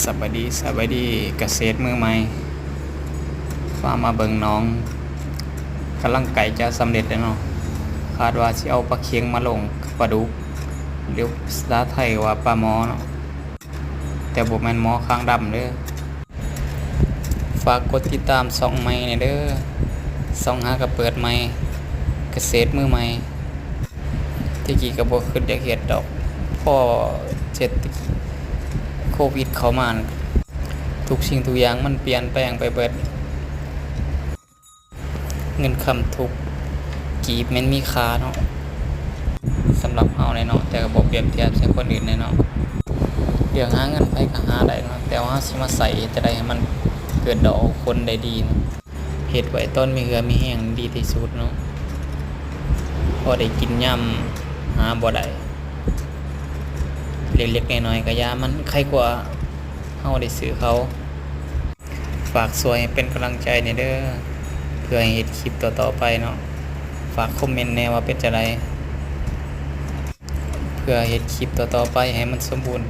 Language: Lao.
ສະບາຍດີ ສະບາຍດີ ກະເສດມືໃໝ່. ພາມາເບິ່ງໜອງ ກຳລັງໃກ້ຈະສຳເລັດແລ້ວເນາະ. ຄາດວ່າຊິເອົາປາເຄັງມາລົງ ປາດຸກ ຫຼືພາສາໄທວ່າປາໝໍເນາະ ແຕ່ບໍ່ແມ່ນໝໍຄາງດຳເດີ້. ຝາກກົດຕິດຕາມຊ່ອງໃໝ່ແດ່ເດີ້ ຊ່ອງຫາກະເປີດໃໝ່ ກະເສດມືໃໝ່. ແຕ່ກີ້ກະບໍ່ຄິດຢາກເຮັດດອກ ພໍເສດໂຄວິດເຂົ້າມາ ທຸກສິ່ງທຸກຢ່າງມັນປ່ຽນແປງໄປເບິດ. ເງິນຄຳທຸກກີບແມ່ນມີຄ່າເນາະ ສຳລັບເຮົາແດ່ເນາະ ແຕ່ກະບໍ່ປຽບທຽບໃສ່ຄົນອື່ນແດ່ເນາະ. ເລື່ອງຫາເງິນໃຜກະຫາໄດ້ເນາະ ແຕ່ວ່າເຮົາຊິມາໃຊ້ເຮັດຈັ່ງໃດໃຫ້ມັນເກີດດອກອອກຜົນໄດ້ດີເນາະ. ເຮັດໄວ້ຕອນມີເຫື່ອມີແຮງດີທີ່ສຸດເນາະ ພໍໄດ້ກິນຍາມຫາບໍ່ໄດ້. ເລັກໆນ້ອຍໆກະຢ່າ ມັນໄຄກວ່າເຮົາໄດ້ຊື້ເຂົາ. ຝາກຊ່ວຍເປັນກຳລັງໃຈແດ່ເດີ້ ເພື່ອໃຫ້ເຮັດຄລິບຕໍ່ໆໄປເນາະ. ຝາກຄອມເມັນແດ່ວ່າເປັນຈັ່ງໃດ ເພື່ອເຮັດຄລິບຕໍ່ໆໄປໃຫ້ມັນສົມບູນ